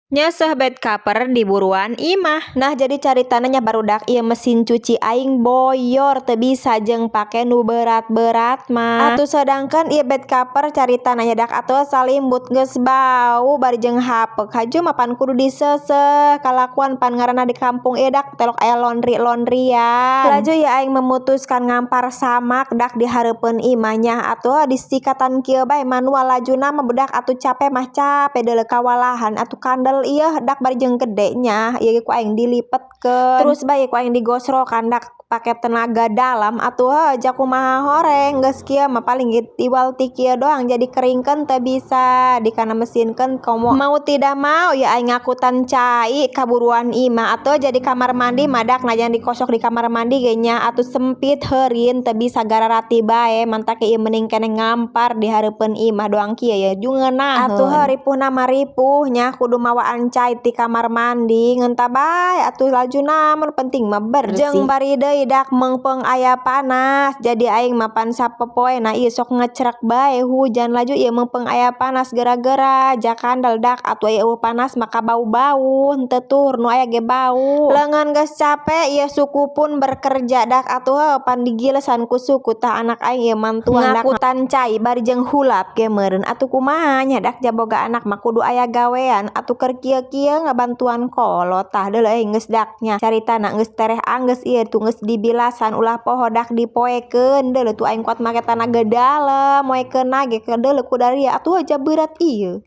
Nyeuseuh bed cover di buruan imah. Nah, jadi caritana nya, barudak, ieu mesin cuci aing boyor, teu bisa jeung pake nu berat-berat mah. Atuh sedangkan ieu bed cover caritana nya, dak atuh, salimbut geus bau bari jeung hapeuk. Haju mapan kudu diseuseuh, kalakuan pan ngaranna di kampung ieu, dak, telok aya laundry-laundryan. Laju ieu aing memutuskan ngampar samak, dak, di hareupeun imah nya. Atuh disikatan kieu bae manual lajuna mah, budak, atuh cape mah cape, deuleu kawalahan atuh kandel ieu, dak, bari jeung gede nya. Ieu ge ku aing dilipetkeun terus bae, ku aing digosrokan, dak, pake tenaga dalam. Atuh heuh kumaha horeng, geus kieu mah paling ge iwal ti kieu doang, jadi keringkeun teu bisa dikana mesinkeun. Komo mau tidak mau ya aing ngakutan cai ka buruan imah. Atuh jadi kamar mandi mah, dak, najan dikosok di kamar mandi ge nya atuh sempit, heurin, teu bisa gararati bae. Mantak ieu mending keneh ngampar di hareupeun imah doang kieu ye ju ngeunaheun. Atuh heuh ripuhna mah ripuh nya, kudu mawaan cai ti kamar mandi, ngeunta bae atuh lajuna mah, nu penting mah bersih. Jeung bari deui, dak, meungpeung aya panas, jadi aing mah pan sapopoena ieu sok ngecrek bae hujan. Laju ieu meungpeung aya panas geura-geura ja kandel, dak, atuh aya eueuh panas mah kabau-bau henteu tur nu aya ge bau. Leungeun geus cape ieu, suku pun bekerja, dak, atuh heuh pan digilesan ku suku tah anak aing ieu mantuan, dak, ngakutan cai bari jeung hulap ge meureun. Atuh kumaha nya, dak, jaboga anak mah kudu aya gawean atuh, keur kieu-kieu ngabantuan kolot. Tah, deuleu euy, geus, dak, nya, caritana geus tereh anggeus ieu tuh, geus dibilasan, ulah poho, dak, dipoekeun. Deuleu tuh aing kuat make tanaga dalem moekeunna ge, deuleu ku daria atuh aja berat ieu.